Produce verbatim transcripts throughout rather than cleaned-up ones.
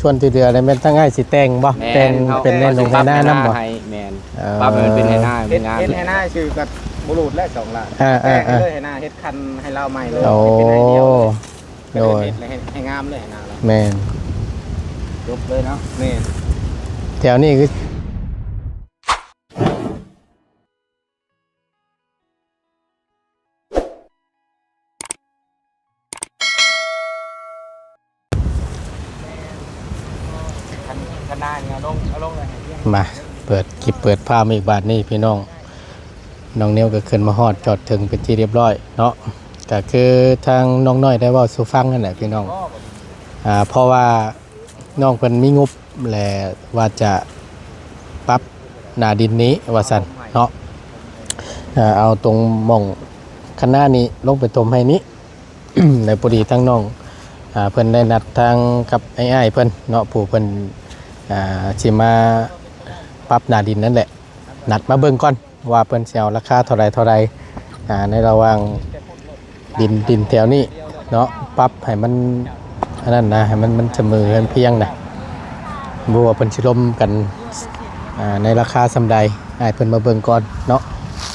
ส่วนที่เหลือนี่แม่นทางอ้ายสิแต่งบ่ แม่น แต่ง เฮา เป็นในหนองไฮนานำบ่ เฮาสิปรับไฮนาให้ แม่น เออ ปรับให้มันเป็นไฮนา เฮ็ด เป็นงาน เฮ็ดไฮนาซื่อก็บ่รูดแล้วสองล้าน เออ เออ เออ แต่งให้เลยไฮนา เฮ็ดคันให้ลาวใหม่เลย โอ้ เฮ็ดเป็นไฮเดียวเลย โดย เฮ็ดให้ ให้งามเลยไฮนาเรา แม่น จบเลยเนาะ แม่น แถวนี้คือ คัน คันนานี่เอาลง เอาลงเลย มา เปิดคลิปเปิดภาพอีกบาดนี้พี่น้อง น้องนิวก็ขึ้นมาฮอดจอดถึงเป็นที่เรียบร้อยเนาะ ก็คือทางน้องน้อยได้เว้าสู่ฟังนั่นแหละพี่น้อง อ่า เพราะว่าน้องเพิ่นมีงบและว่าจะปรับหน้าดินนี้ว่าซั่นเนาะ อ่า เอาตรงหม่องคันนานี้ลงไปถมไฮนี้ แล้วพอดีทางน้อง อ่า เพิ่นได้นัดทางกับอ้ายๆเพิ่นเนาะ ผู้เพิ่น อ่า สิมาปรับหน้าดินนั่นแหละ นัดมาเบิ่งก่อนว่าเพิ่นสิเอาราคาเท่าใดเท่าใด อ่า ในระหว่างดิน ดินแถวนี้เนาะ ปรับให้มันอันนั้นนะ ให้มัน มันเสมอกันเพียงนะ บ่ว่าเพิ่นสิลมกัน อ่า ในราคาส่ำใด อ้ายเพิ่นมาเบิ่งก่อนเนาะ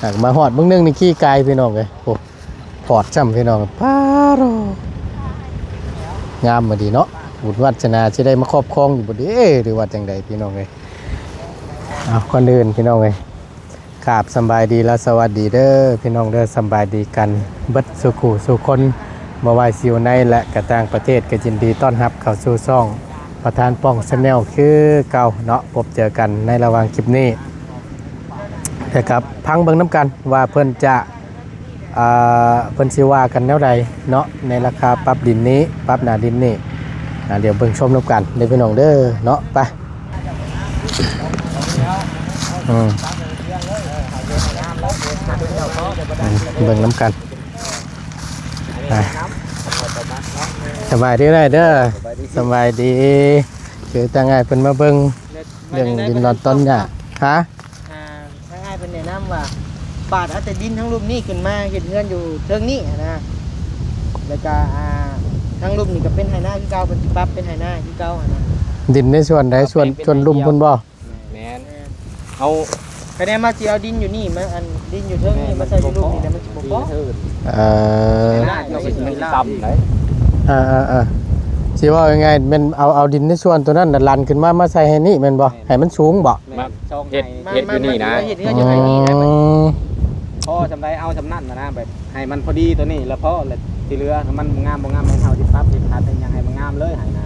อ่า มาฮอดเบิ่งหนึ่งนี่ขี้กายพี่น้องเอ้ย โอ้ พอดซ้ำพี่น้อง ป๊าดโธ่ งามมาดีเนาะ บุญวาสนาสิได้มาครอบครองอยู่บ่เด้ หรือว่าจั่งใดพี่น้องเอ้ย เอา ก่อนอื่นพี่น้องเอ้ย ครับ สำบายดีและสวัสดีเด้อพี่น้องเด้อ สำบายดีกันเบิดสู่คู่สู่คน บ่ว่าสิอยู่ในและก็ต่างประเทศ ก็ยินดีต้อนรับเข้าสู่ช่องประธานป้อง Channel คือเก่าเนาะ พบเจอกันในระหว่างคลิปนี้ แต่ครับ พังเบิ่งนำกันว่าเพิ่นจะ อ่า เพิ่นสิว่ากันแนวใดเนาะ ในราคาปรับดินนี้ ปรับหน้าดินนี้ อ่า เดี๋ยวเบิ่งชมนำกันเด้อพี่น้องเด้อเนาะ ไป อืม อืม เบิ่งนำกัน อ่ะ สบายดีเด้อ สบายดี คือทางอ้ายเพิ่นมาเบิ่งเรื่องดินดอนตอนหญ้า ฮะ อ่า ทางอ้ายเพิ่นแนะนำว่า ปาดเอาแต่ดินทั้งลุ่มนี้ขึ้นมาเฮ็ดเฮือนอยู่เทิงนี้หั้นนะ แล้วก็ อ่า ทั้งลุ่มนี่ก็เป็นไฮนาคือเก่า เพิ่นสิปรับเป็นไฮนาคือเก่าหั้นนะ ดินในส่วนใด ส่วน ส่วนลุ่มพุ่นบ่ แม่น แม่น เอา คะแนนมาสิเอาดินอยู่นี่มา อันดินอยู่เทิงนี่มาใส่อยู่ลุ่มนี่นะ มันสิบ่พอ เออ มันสิต่ำได๋ อ่าๆๆ สิว่ายังไง แม่นเอา เอาดินในส่วนตัวนั้นน่ะลันขึ้นมา มาใส่ให้นี่แม่นบ่ ให้มันสูงบ่ แม่น เฮ็ด มา เฮ็ดอยู่นี่นะ มาเฮ็ดเฮือนอยู่ไฮนี่นะ อืม พอส่ำใดเอาส่ำนั้นนะ แบบให้มันพอดีตัวนี้แล้วพอ แล้วที่เหลือมันงามบ่งาม ให้เฮาสิปรับสิขัดให้หยังให้มันงามเลยไฮนา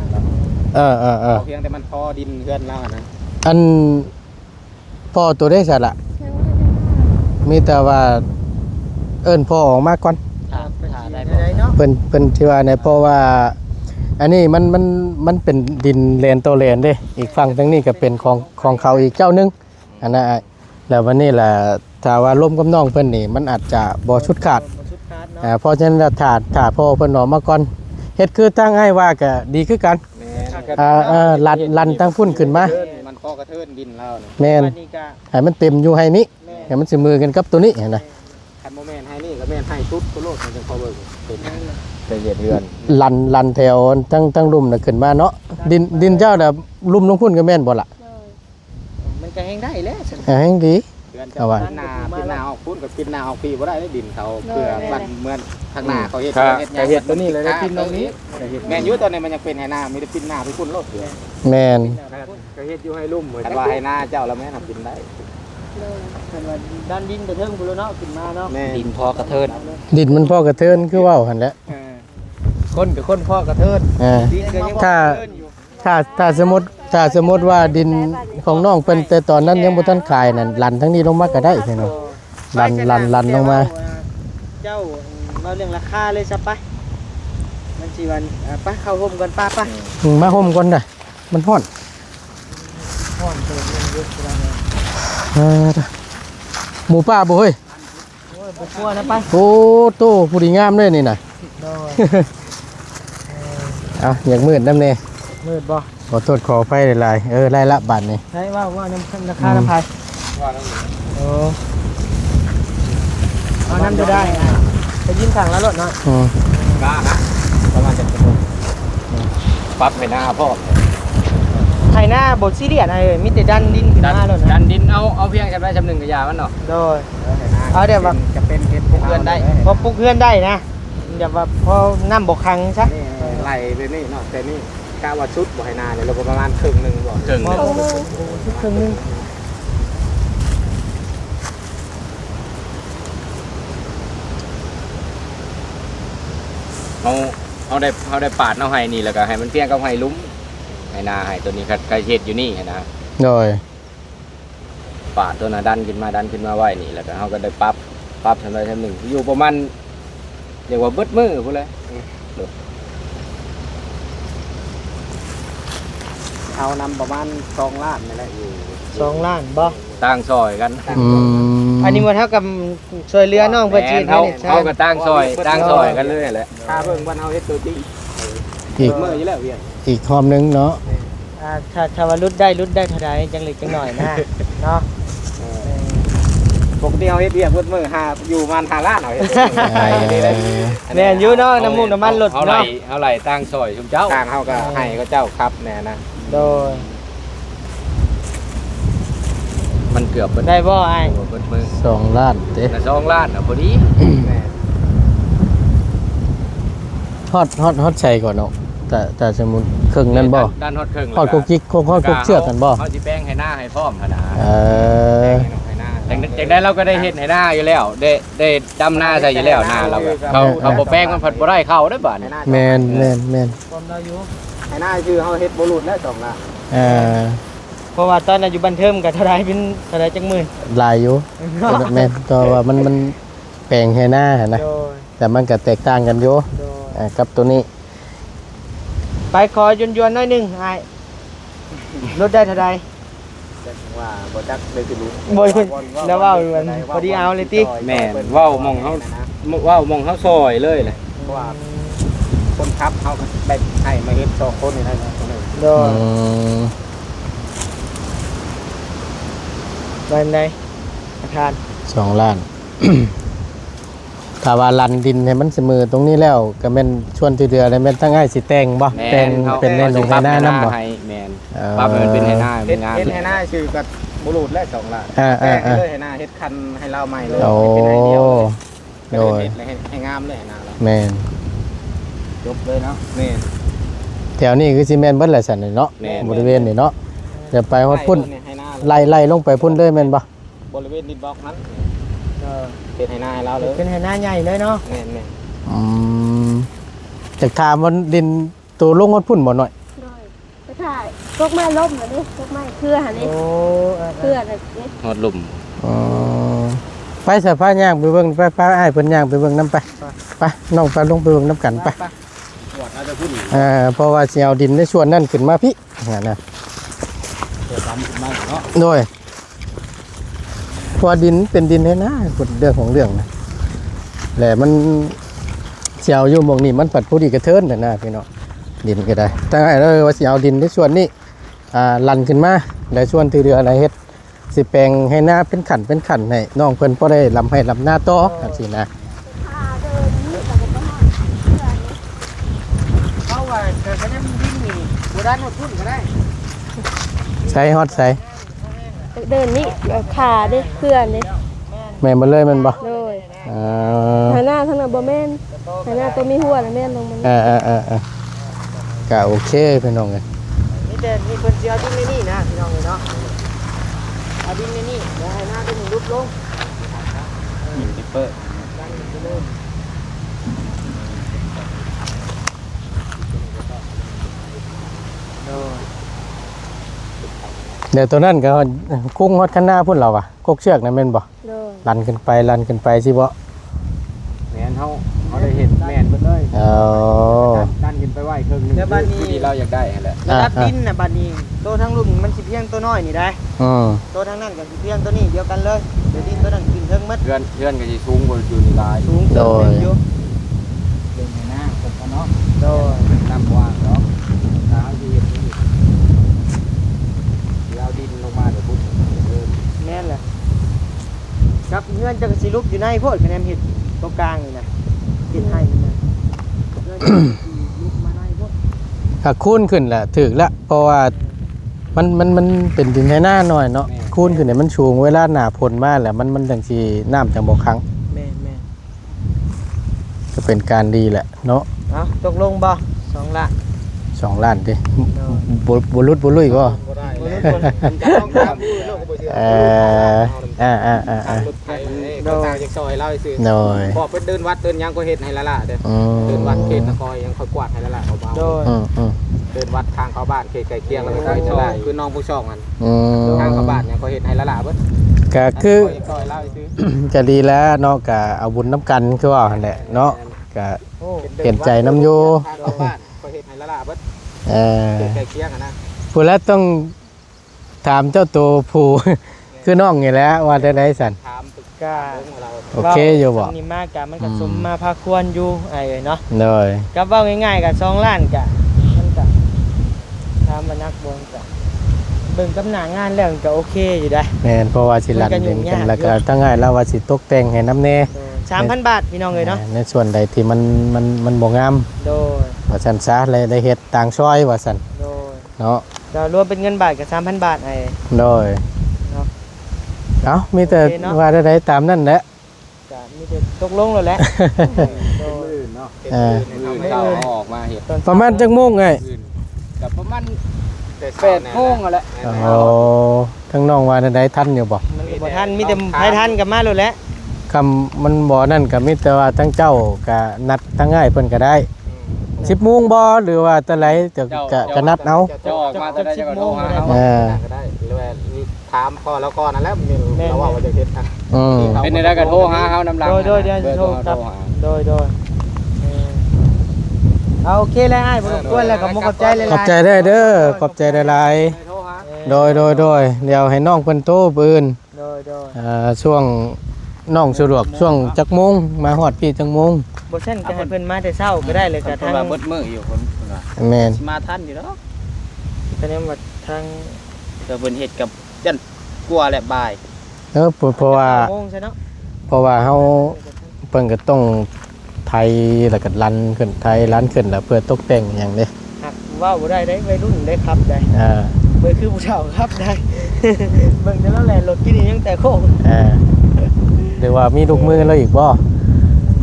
เออๆๆ เพียงแต่มันพอดินเฮือนเราอะนะ อัน พ่อตัวได้ซะละ มีแต่ว่าเอิ้นพ่อออกมาก่อน ครับ ถ้าได้พ่อ เพิ่น เพิ่นที่ว่าเนี่ย เพราะว่าอันนี้มัน มัน มันเป็นดินแลนต่อแลนเด้ อีกฝั่งทางนี้ก็เป็นของ ของเขาอีกเจ้าหนึ่ง อันนั้นอ้าย แล้ววันนี้ล่ะ ถ้าว่าลมกับน้องเพิ่นนี่ มันอาจจะบ่สุดขาด บ่สุดขาดเนาะ อ่า เพราะฉะนั้นแล้วถ้า ถ้าพ่อเพิ่นออกมาก่อน เฮ็ดคือทางอ้ายว่าก็ดีคือกัน แม่น อ่า เออ ลัน ลันทางพุ่นขึ้นมา มันพอกระเทินดินเราเนี่ย แม่น บัดนี้ก็ ให้มันเต็มอยู่ไฮนี้ แม่น ให้มันเสมอกันกับตัวนี้หั้นนะ คันบ่แม่นไฮนี่ก็แม่นไฮสุดโคโลด มันจังพอเบิ่ง เป็น เป็นเฮ็ดเฮือน ลัน ลันแถวทั้ง ทั้งลุ่มน่ะขึ้นมาเนาะ ดิน ดินเจ้าน่ะลุ่มลงพุ่นก็แม่นบ่ล่ะ โดย มันก็แฮงได้แหละ อ่า แฮงดี เฮือนเจ้า เอาว่า ปิดหน้า ปิดหน้าออกพุ่นก็ปิดหน้าออกพี้บ่ได้เด้ ดินเขา โดย เพื่อบ้านเมืองทางหน้าเขาเฮ็ด ถ้า เฮ็ดหยัง ถ้าเฮ็ดตัวนี้เลย มัน ปิ้นตรงนี้ แม่นอยู่ ตอนนี้มันยังเป็นไฮนา มีแต่ปิ้นหน้าไปพุ่นโลด แม่น ก็เฮ็ดอยู่ไฮลุ่ม คันว่าไฮนาเจ้าแล้วแม่นเอาปิ้นได้ โดย คันว่าด้านดินกระเทิงพุ้นแล้วเนาะ ขึ้นมาเนาะ แม่น ดินพอกระเทิน ดินมันพอกระเทินคือเว้าหั่นแหละ เออ คนกับคนพอกระเทิน เออ ดินก็ยัง ถ้า พอกระเทินอยู่ ถ้า ถ้าสมมุติ ถ้าสมมุติว่าดินของน้องเพิ่นแต่ตอนนั้นยังบ่ทันขายนั่น ลันทางนี้ลงมาก็ได้พี่น้อง ลัน ลัน ลันลงมา เจ้าเว้าเรื่องราคาเลยซะไป มันสิวัน อ่า ไปเข้าโฮมก่อน ป้า ไป อืม มาโฮมก่อนนะ มันฮ้อน ฮ้อนเติบโตเยอะขนาดนั้น เออ หมูป่าบ่เฮ้ย โอ้ย บ่กลัวนะ ไป โอ้โต ผู้ดีงามเลยนี่นะ โดย เออ เอา อยากมืดนำแน่ มืดบ่ ขอโทษขออภัยหลายๆ เออ ได้ละบาดนี้ ใช่ว่า ว่านำ ราคานำไผ อืม โอ้ เอานำจะได้ ไปยืนข้างละรถเนาะ อืม กล้านะ ประมาณเจ็ดชั่วโมง ปรับให้หน้าพ่อ ไถนาบ่ซีเรียส อ้ายเอ้ย มีแต่ดันดินขึ้นมาโลดนะ ดันดินเอา เอาเพียงส่ำใดส่ำหนึ่งก็อย่ามันเนาะ โดย เออ ไถนา เอาแบบว่า จะเป็นเฮ็ด ปลูกเฮือนได้ พอปลูกเฮือนได้นะ แบบว่าพอน้ำบ่ขังซะ นี่ไล่แบบนี้เนาะ แต่นี่กะว่าสุดบ่ ไถนาเนี่ย เราก็ประมาณครึ่งหนึ่งบ่ ครึ่งหนึ่ง บ่ บ่ บ่ บ่ สุดครึ่งหนึ่ง เฮา เฮาได้ เฮาได้ปาดเอาไฮ่นี่ แล้วก็ให้มันเพียงกับไฮ่หลุม ไฮ่นา ไฮ่ตัวนี้ คัน คันเฮ็ดอยู่นี่หั้นนะ โดย ปาดตัวน่ะดันขึ้นมา ดันขึ้นมาไว้นี่ แล้วก็เฮาก็ได้ปรับ ปรับส่ำใดส่ำหนึ่ง อยู่ประมาณ เรียกว่าเบิดมื้อพู้นแหละ เอานำประมาณสองล้านนี่แหละ อยู่ สองล้านบ่ ต่างซอยกัน อืม อันนี้หมดเท่ากับช่วยเหลือน้องเพิ่น แม่น ชีวิต เฮา นี่ เฮาก็ต่างซอย ต่างซอยกันเลยแหละ ถ้าเบิ่งวันเฮาเฮ็ดตัวจริง อีก เมื่ออยู่แล้วเวียง อีกหอมหนึ่งเนาะ อ่า ถ้า ถ้าว่าลดได้ ลดได้เท่าใด จังเล็กจังน้อยนะ เนาะ เออ ปกติเฮาเฮ็ดเวียกเบิดมื้อ หา อยู่ประมาณห้าล้าน เฮาเฮ็ด เออ แม่นอยู่เนาะ น้ำมันรถเนาะ เฮาไล่ เฮาไล่ต่างซอยซุมเจ้า ต่างเฮาก็ เออ ให้เขาเจ้าขับแน่นะ โดย มันเกือบเบิด ได้บ่อ้าย เกือบเบิดมื้อ สองล้านเด้ น่ะ สองล้านน่ะ พอดี แม่น ฮอด ฮอด ฮอดใสก่อนเนาะ แต่ แต่สมมุติครึ่งนั่นบ่ ดัน ดันฮอดครึ่ง ฮอด แล้วก็ กกจิก ฮอดกกเชือกนั่นบ่ เฮาสิแปลงไฮ่นาให้พร้อมหั่นนะ เออ แปลงไฮ่นา จัง จังใด๋เราก็ได้เฮ็ดไฮ่นาอยู่แล้ว ได้ ได้ดำนาใส่อยู่แล้ว นาเราก็ เขา เขาบ่แปลงมันผัดบ่ได้เข้าเด้อบาดนี้ แม่น แม่น แม่น ความเราอยู่ ไฮ่นาคือเฮาเฮ็ดบ่หลุดแล้วสองล้าน เออ เพราะว่าตอนนั้นอยู่บ้านเทิงก็เท่าใด๋ เป็นเท่าใด๋ จักหมื่น หลายอยู่ เนาะ แม่น แต่ว่ามัน มันแปลงไฮ่นาหั่นนะ โดย แต่มันก็แตกต่างกันอยู่ โดย อ่า กับตัวนี้ ไปขอยวนๆหน่อยหนึ่งอ้าย ลดได้เท่าใด๋ จักว่าบ่จักเลยสิรู้ บ่ แล้วเว้าอยู่มันพอดีเอาเลยติ แม่น เว้าหม่องเฮา เว้าหม่องเฮาซอยเลยแหละ เพราะว่าคนขับเฮาก็ได้ให้มาเฮ็ดสองคนนี่นะ โดย อืม ว่าจั่งใด๋ อาคาร สองล้าน ถ้าว่าลันดินให้มันเสมอตรงนี้แล้ว ก็แม่นส่วนที่เหลือนี่แม่นทางอ้ายสิแต่งบ่ แม่น แต่ง เฮา เป็นแน่นอน เฮาสิปรับ ไฮ่นานำบ่ ไฮ่นาให้ แม่น เออ ปรับให้มันเป็นไฮ่นา เฮ็ด งาม เฮ็ดไฮ่นาซื่อก็บ่หลุดแล้วสองล้าน อ่า อ่า แต่งให้เลย อ่า ไฮ่นา เฮ็ดคันให้ลาวใหม่เลย โอ้ เป็นไฮ่เดียวเลย โดย เฮ็ดให้ ให้งามเลยไฮ่นาลาว แม่น จบเลยเนาะ แม่น แถวนี้คือสิแม่นเบิดแหละซั่นเนาะ แม่น บริเวณนี้เนาะ เดี๋ยวไปฮอดพุ้น ไฮ่นา ไล่ ไล่ลงไปพุ้นเลยแม่นบ่ บริเวณดินบล็อกนั้น เออ เป็นไฮ่นาให้ลาวเลย เป็นไฮ่นาใหญ่เลยเนาะ แม่นๆ อืม อยากถามว่าดินตัวลงฮอดพุ้นบ่น้อย โดย ไปถ่าย ตกไม้ล้มหั่นนี่ ตกไม้เครือหั่นนี่ โอ้ เออ เออ เครือหั่นนี่ ฮอดลุ่ม อ๋อ ไปซะ พาย่างไปเบิ่ง ไป พาอ้ายเพิ่นย่างไปเบิ่งนำไป ไป ไป น้องไป ลงไปเบิ่งนำกัน ไป ไป ไป กวดเอาแต่พุ้น เออ เพราะว่าสิเอาดินในส่วนนั้นขึ้นมาพี้ นะ นะ เดี๋ยวตามขึ้นมาเนาะ โดย เพราะว่าดินเป็นดินไฮ่นา เรื่องของเรื่องนะ และมันสิเอาอยู่หม่องนี้ มันผัดพอดีกระเทินน่ะนะพี่น้อง ดินก็ได้ แต่อ้ายว่าสิเอาดินในส่วนนี้ อ่า ลันขึ้นมา และส่วนที่เหลือน่ะเฮ็ด สิแปลงไฮ่นาเป็นขั้นเป็นขั้นให้น้องเพิ่นพอได้ร่ำไฮ่ร่ำนาต่อ จั่งซี้นะ เขาว่าแต่คะแนนวิ่งนี่บ่ได้หมดทุนก็ได้ ใส่ฮอดใส่ เดินนี่ เอ่อ ขาเด้ เพื่อนเด้ แม่นบ่เลยแม่นบ่ โดย อ่า ไฮ่นาทางนั้นบ่แม่น ไฮ่นาตัวมีหัวน่ะแม่นลงมัน เออ เออ เออ เออ ก็โอเคพี่น้องเอ้ย มีแต่มีเพิ่นสิเอาดินในนี่นะพี่น้องเอ้ยเนาะ เอาดินในนี่ เดี๋ยวไฮ่นาตัวนี้ยุบลง ดินทิปเปอร์ ดันไปเลย โดย เดี๋ยวตัวนั้นก็กุ้งฮอดคันนาพุ้นแล้ววะ กกเชือกนั่นแม่นบ่ โดย ลันขึ้นไป ลันขึ้นไปสิบ่ แม่น เฮา เฮาได้เฮ็ดแม่นเบิดเลย เออ ดัน ดันขึ้นไปไว้เทิงหนึ่ง แล้วบัดนี้ คือที่เราอยากได้หั่นแหละ ระดับ อ่า ดินน่ะ บัดนี้ โตทางลุ่มมันสิเพียงโตน้อยนี่ได้ อืม โตทางนั้นก็สิเพียงโตนี้เดียวกันเลย เดี๋ยวดินโตนั้นขึ้นเทิงหมด เฮือน เฮือนก็สิสูงกว่าอยู่นี่หลาย สูงเติบหนึ่งอยู่ โดย เรื่องไฮ่นาเพิ่นก็เนาะ โดย นำว่างเนาะ ถ้าเฮาสิเฮ็ดนี่ สิเอาดินลงมาเดี๋ยวพุ้น แม่นแหละ กับเฮือนเจ้าก็สิลุกอยู่ในโพด คะแนนเฮ็ดตรงกลางนี่นะ เฮ็ดไฮ่นี่นะ เฮือนเจ้าก็สิลุกมาในโพด ก็คูณขึ้นแหละ ถูกละ เพราะว่า มัน มัน มันเป็นดินไถนาน้อยเนาะ แม่น คูนขึ้นเนี่ยมันสูง เวลาหน้าฝนมาแล้วมัน มันจั่งสิ น้ำจั่งบ่ขัง แม่น แม่น ก็เป็นการดีแหละเนาะ เอ้า ตกลงบ่ สองล้าน สองล้านติ โดย บ่ บ่หลุดบ่ลุยบ่ บ่ได้ บ่หลุดบ่ลุย เอ่อ อ่า อ่า อ่า อ่า โดย ต่างจากซอยเล่าซื่อ โดย บอกเพิ่นเดินวัดเดินหยังก็เฮ็ดให้ละล่ะเด้อ อืม เดินวัดเขตนครยังค่อยกวาดให้ละล่ะเบาๆ โดย อืม อืม เดินวัดทางเข้าบ้านเขตใกล้เคียงแล้วก็ค่อยเท่าไหร่ คือน้องผู้ช่องหั่น อืม ทางเข้าบ้านยังค่อยเฮ็ดให้ละล่ะเบิด ก็คือ ค่อยๆเล่าซื่อ ก็ดีแล้วเนาะ ก็เอาบุญนำกันคือว่าหั่นแหละเนาะ ก็ โอ้ เห็นใจนำอยู่ ทางเข้าบ้านค่อยเฮ็ดให้ละล่ะเบิด เออ เขตใกล้เคียงหั่นนะ พู้นแล้วต้อง ถามเจ้าตัวผู้ คือน้องนี่แหละ ว่าจั่งใด๋ซั่น ถามปรึกษา ก็ เบิ่งว่าเรา โอเคอยู่บ่ เว้าสำนี้มากะมันก็ อืม สมมาพาควรอยู่ อ้ายเอ้ยเนาะ โดย ก็เว้าง่ายๆ ก็สองล้านกะ มันก็ ถามว่าหนักบ่ ก็ เบิ่งกับหน้างานแล้วมันก็โอเคอยู่ได้ แม่น เพราะว่าสิลัน มันก็ยุ่งยาก ดินกัน แล้วก็ อยู่ ทางอ้ายลาวว่าสิตกแต่งให้นำแน่ โดย สามพันบาท พี่น้องเอ้ยเนาะ อ่า ในส่วนใดที่มัน มัน มันบ่งาม โดย ว่าซั่นซะ เลยได้เฮ็ดต่างซอยว่าซั่น โดย เนาะ ก็รวมเป็นเงินบาทก็สามพันบาท อ้าย โดย เนาะ เอ้า มีแต่ โอเคเนาะ ว่าใดๆตามนั่นแหละ ก็มีแต่ตกลงแล้วแหละ โดย เออ มื้ออื่นเนาะ เออ มื้ออื่นเช้าเอาออกมาเฮ็ด ประมาณจักโมงไง มื้ออื่นก็ประมาณ แต่ แปดโมงนั่นแหละ อ๋อ ทางน้องว่าใดๆ ทันอยู่บ่ มันก็บ่ทัน มีแต่ไผทันก็มาโลดแหละ คำมันบ่นั่นก็มีแต่ว่าทางเจ้าก็นัดทางอ้ายเพิ่นก็ได้ อืม สิบโมงบ่ หรือว่าแต่ใด จะ เจ้า ก็ ก็นัดเอา เจ้าออกมาแต่ใดเจ้าก็โทรหาเฮา เออ ก็ได้ หรือว่าถามพ่อแล้วก่อนนั่นแหละ แม่น เราว่าว่าจะเฮ็ดนะ อืม เป็นใดก็โทรหาเฮานำหลัง โดย โดย เดี๋ยว เบอร์โทร โทรหา โทรครับ โดย โดย เออ เอา โอเคแล้วอ้าย บ่รบกวนแล้ว ขอบคุณ ขอบใจหลายๆ ขอบใจเด้อ ขอบใจหลายๆ โทรหา โดย โดย โดย เดี๋ยวให้น้องเพิ่นโทรปืน โดย โดย เอ่อ ช่วงน้องสะดวก ช่วงจักโมง มาฮอดพี่จักโมง บ่ซั่นก็ให้เพิ่นมาแต่เช้าก็ได้ เลยก็ เพิ่นว่า ทาง เบิดมื้ออยู่ เพิ่น เพิ่นว่า แม่น สิมาทันอยู่ดอก ก็แนวว่าทาง ก็เพิ่นเฮ็ดกับยันกว่าแหละบ่าย เออ เพราะ เพราะว่า เก้าโมงซะเนาะ เพราะว่าเฮา เพิ่นก็ต้องไถแล้วก็ลันขึ้น ไถลันขึ้นแล้วเพื่อตกแต่งหยังเด้ หากเว้าบ่ได้เด้ วัยรุ่นได้ขับได้ อ่า บ่คือผู้เฒ่าขับได้ เบิ่งแต่ละแล่นรถกินนี่ยังแต่โค้ง อ่า หรือว่ามีลูกมือแล้วอีกบ่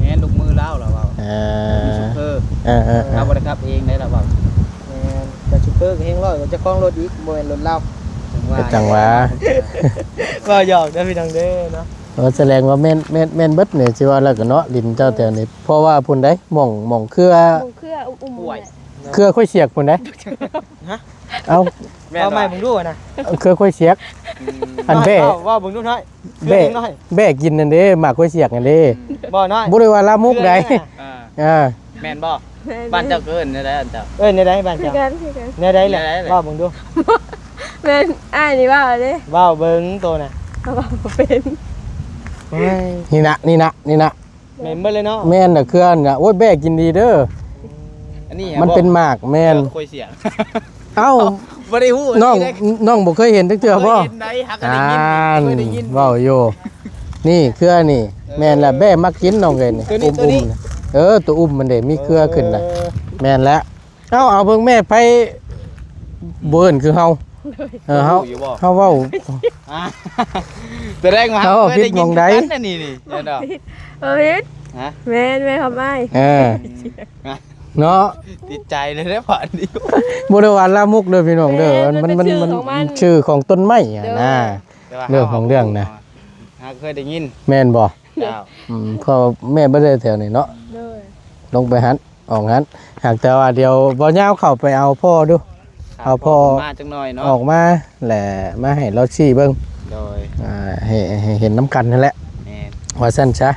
แม่นลูกมือลาวล่ะเว้า อ่า มีโชเฟอร์ เออ เออ เออ ลาวบ่ได้ขับเองได้ล่ะเว้า แม่น แต่โชเฟอร์ก็แฮงร้อยกว่าเจ้าของรถอีก บ่แม่นรถลาว จังหวะ จังหวะ เว้าหยอกเด้อพี่น้องเด้อเนาะ เออ แสดงว่าแม่น แม่น แม่นเบิดนี่ สิว่าแล้วก็เนาะ ดินเจ้าแถวนี้ เพราะว่าพุ้นใด๋ หม่อง หม่องเครือ หม่องเครืออุ้มๆ ห้วย นั่นแหละ เครือค่อยเสียกพุ้นใด๋ ฮะ เอ้า แม่น เอาใหม่เบิ่งดูนะ เครือค่อยเสียก อืม อันแบ้ เว้า เว้าเบิ่งดูน้อย แบ้ เครือน้อย แบ้กินนั่นเด้ หมากค่อยเสียกนั่นเด้ อืม บ่น้อย บ่ได้ว่าลามกใด๋ เครือนี่นะ อ่า อ่า แม่นบ่ แม่น บ้านเจ้าก็เอิ้นแนวใด๋อันเจ้า เอิ้นแนวใด๋บ้าน คือ เจ้า กัน คือกัน แนวใด๋แหละ แนวใด๋แหละ เว้าเบิ่งดู แม่นอ้ายนี่เว้าเด้ เว้าเบิ่งโตน่ะ เว้าบ่เป็น โอ้ย นี่นะ นี่นะ นี่นะ แม่นเบิดเลยเนาะ แม่นน่ะ เครือน่ะ โอ้ย แบ้กินดีเด้อ อันนี้ มันเป็นหมาก แม่น เครือค่อยเสียก เอ้า บ่ได้ฮู้ น้อง นี่เด้ น้องบ่เคยเห็นจักเทื่อบ่ เคยเห็นใด๋ หากก็ได้ยิน อ่าน เคยได้ยิน เว้าอยู่ นี่เครือนี่ เออ แม่นละ แบ้มักกินน้องเอ้ยนี่ ตัวนี้ อุ้มๆ ตัวนี้ น่ะ เออ ตัวอุ้มมันเด้ มีเครือขึ้นน่ะ เออ แม่นแล้ว เอ้า เอาเบิ่งแม่ไผบ่เอิ้นคือเฮา เออ เฮา รู้อยู่บ่ เฮาเว้า อ่า แสดงว่า เฮา เคยได้ยิน ผิดหม่องใด๋ คือกันนะนี่ นี่ เห็นบ่ บ่ผิด ฮะ แม่น แม่นคำอ้าย เออ ฮะ เนาะ ติดใจเลยเด้อ บ่อนนี้ บ่ได้ว่าลามกเด้อพี่น้องเด้อ แม่น มัน มัน มัน เป็นชื่อของมัน มันชื่อของต้นไม้อะ โดย นะ แต่ว่า เรื่องของเรื่องนะ หาเคยได้ยิน แม่นบ่ เจ้า อืม เพราะแม่บ่ได้แถวนี้เนาะ โดย ลงไปหั้น ออกหั้น หากแต่ว่าเดี๋ยวบ่ยาวเข้าไปเอาพ่อดู ครับ เอาพ่อ พ่อมาจักหน่อยเนาะ ออกมาแหละ มาให้เราชี้เบิ่ง โดย อ่า ให้ ให้เห็นนำกันนั่นแหละ แม่น ว่าซั่นซะ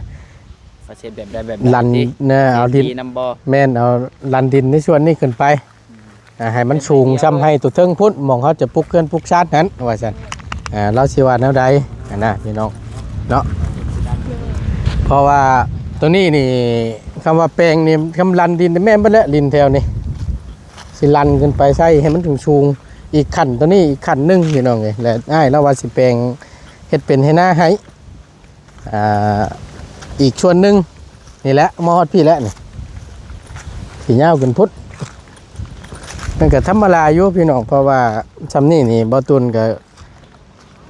ว่าสิแบบใดแบบใด ลัน ติ เนาะ เอาดิน สินำบ่ แม่น เอาลันดินในส่วนนี้ขึ้นไป อืม อ่า ให้มันสูง เป็นไอเดีย ซ่ำให้ตัวเทิงพุ้น หม่องเขาจะปลูกเฮือนปลูกซานหั้น ว่าซั่น อ่า ลาวสิว่าแนวใด๋หั้นนะพี่น้อง เนาะ เพราะว่าตัวนี้นี่ คำว่าแปลงนี่ คำลันดินแม่นเบิดแหละ ดินแถวนี้ สิลันขึ้นไปใส่ให้มันสูงๆ อีกขั้น ตัวนี้อีกขั้นหนึ่งพี่น้องเอ้ย และอ้ายลาวว่าสิแปลง เฮ็ดเป็นไฮ่นาให้ อ่า อีกส่วนหนึ่ง นี่แหละ มาฮอดพี้แล้วนี่ สิยาวขึ้นพุ้น มันก็ธรรมดาอยู่พี่น้อง เพราะว่าซำนี้นี่บ่าวตูนก็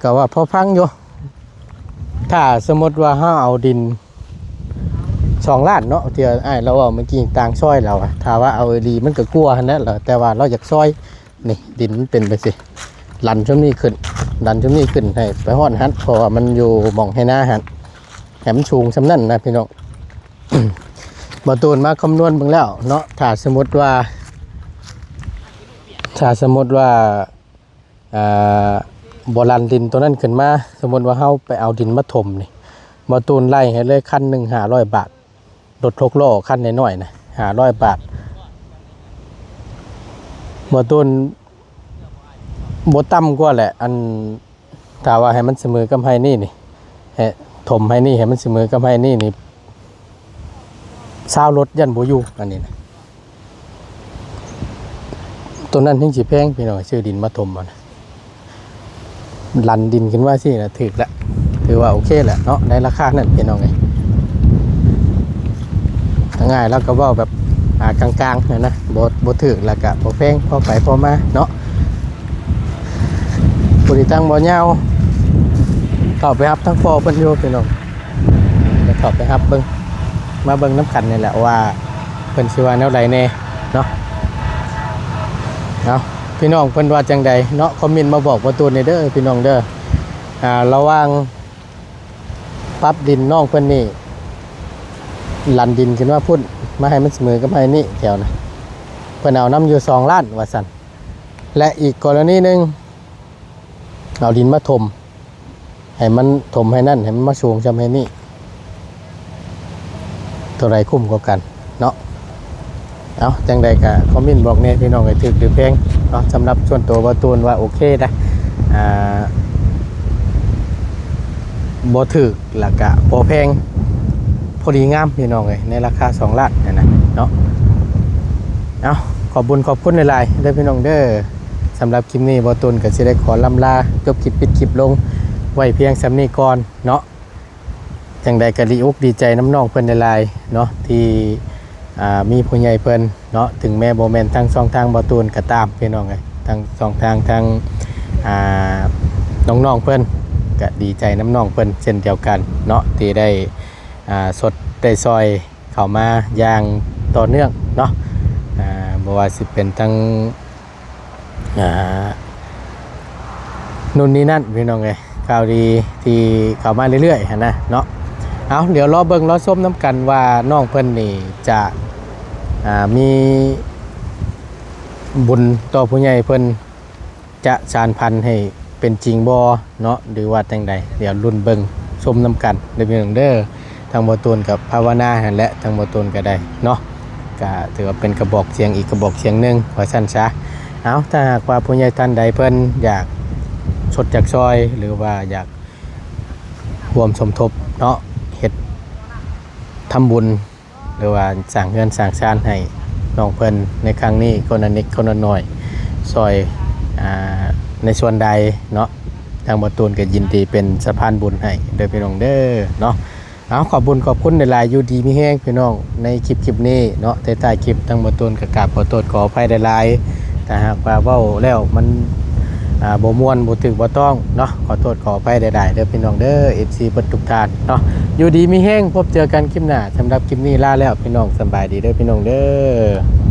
ก็ว่าพอฟังอยู่ ถ้าสมมติว่าเฮาเอาดินสองล้านเนาะ ที่อ้ายลาวเว้าเมื่อกี้ ต่างซอยลาวอะ ถ้าว่าเอาอีหลีมันก็กว่าหั้นแหละ แต่ว่าลาวอยากซอย นี่ดินมันเป็นไปสิ ลันช่วงนี้ขึ้น ลันช่วงนี้ขึ้นให้ไปฮอดหั้น เพราะว่ามันอยู่หม่องไฮ่นาหั้น ให้มันสูงซำนั้นนะพี่น้อง บ่าวตูนมาคำนวณเบิ่งแล้วเนาะ ถ้าสมมติว่า ถ้าสมมติว่า อ่า บ่ลันดินตัวนั้นขึ้นมา สมมติว่าเฮาไปเอาดินมาถมนี่ บ่าวตูนไล่ให้เลย คันหนึ่งห้าร้อยบาท รถหกล้อคันน้อยๆนะ ห้าร้อยบาท บ่าวตูนบ่ต่ำกว่าแหละ อัน ถ้าว่าให้มันเสมอกับไฮ่นี่นี่ ให้ถมไฮ่นี่ให้มันเสมอกับไฮ่นี่นี่ ซาวรถยันบ่อยู่ อันนี้นะ ตัวนั้นยังสิแพงพี่น้อง ซื้อดินมาถมเอานะ ลันดินขึ้นมาสินะ ถืกละ ถือว่าโอเคแหละเนาะ ในราคานั้นพี่น้องเอ้ย ง่ายแล้วก็เว้าแบบ อ่า กลางๆนะนะ บ่ บ่ถืกแล้วก็บ่แพง พอไปพอมาเนาะ ผู้ที่ตั้งบ่ยาว เข้าไปฮับทั้งพ่อเพิ่นอยู่พี่น้อง เดี๋ยวเข้าไปฮับเบิ่ง มาเบิ่งนำกันนี่แหละว่าเพิ่นสิว่าแนวใดแน่เนาะ เอา พี่น้องเพิ่นว่าจังใดเนาะ คอมเมนต์มาบอกบ่าวตูนแหน่เด้อพี่น้องเด้อ อ่า ระหว่างปรับดินน้องเพิ่นนี่ ลันดินขึ้นมาพุ้น มาให้มันเสมอกับไฮ่นี่แถวนะ เพิ่นเอานำอยู่สองล้านว่าซั่น และอีกกรณีหนึ่ง เอาดินมาถม ให้มันถมไฮ่นั่น ให้มันมาสูงส่ำไฮ่นี่ ตัวใดคุ้มกว่ากันเนาะ เอา จังใดก็คอมเมนต์บอกแหน่พี่น้อง ให้ถืกหรือแพงเนาะ สำหรับส่วนตัวบ่าวตูนว่าโอเคนะ อ่า บ่ถืก แล้วก็บ่แพง พอดีงามพี่น้องเอ้ย ในราคาสองล้านนี่นะเนาะ เอา ขอบบุญขอบคุณหลายๆเด้อพี่น้องเด้อ สำหรับคลิปนี้บ่าวตูนก็สิได้ขอล่ำลา จบคลิป ปิดคลิปลงไว้เพียงส่ำนี้ก่อนเนาะ จังใดก็ดีอกดีใจนำน้องเพิ่นหลายๆเนาะ ที่ อ่า มีผู้ใหญ่เพิ่นเนาะ ถึงแม้บ่แม่นทางช่องทางบ่าวตูนก็ตามพี่น้องเอ้ย ทางช่องทางทาง อ่า น้องๆเพิ่น ก็ดีใจนำน้องเพิ่นเช่นเดียวกันเนาะ ที่ได้ อ่า สดได้ซอยเข้ามาอย่างต่อเนื่องเนาะ อ่า บ่ว่าสิเป็นทั้ง อ่า นู่นนี่นั่นพี่น้องเอ้ย ข่าวดีที่เข้ามาเรื่อยๆหั้นนะเนาะ เอา เดี๋ยวรอเบิ่งรอชมนำกันว่าน้องเพิ่นนี่จะ อ่า มีบุญต่อผู้ใหญ่เพิ่น จะสานฝันให้เป็นจริงบ่เนาะ หรือว่าจังใด เดี๋ยวลุ้นเบิ่งชมนำกันเด้อพี่น้องเด้อ ทางบ่าวตูนก็ภาวนาหั้นแหละ ทางบ่าวตูนก็ได้เนาะ ก็ถือว่าเป็นกระบอกเสียงอีกกระบอกเสียงหนึ่งว่าซั่นซะ เอา ถ้าหากว่าผู้ใหญ่ท่านใดเพิ่นอยากสดอยากซอย หรือว่าอยากร่วมสมทบเนาะ เฮ็ดทำบุญ หรือว่าสร้างเฮือนสร้างซานให้น้องเพิ่นในครั้งนี้ คนละนิดคนละหน่อย ซอย อ่า ในส่วนใดเนาะ ทางบ่าวตูนก็ยินดีเป็นสะพานบุญให้เด้อพี่น้องเด้อเนาะ เอา ขอบบุญขอบคุณหลายๆ อยู่ดีมีแฮงพี่น้อง ในคลิปคลิปนี้เนาะ ท้ายๆคลิปทางบ่าวตูนก็กราบขอโทษขออภัยหลายๆ ถ้าหากว่าเว้าแล้วมัน อ่า บ่ม่วนบ่ถืกบ่ต้องเนาะ ขอโทษขออภัยหลายๆเด้อพี่น้องเด้อ เอฟซี เบิดทุกท่านเนาะ อยู่ดีมีแฮง พบเจอกันคลิปหน้า สำหรับคลิปนี้ลาแล้วพี่น้อง สำบายดีเด้อพี่น้องเด้อ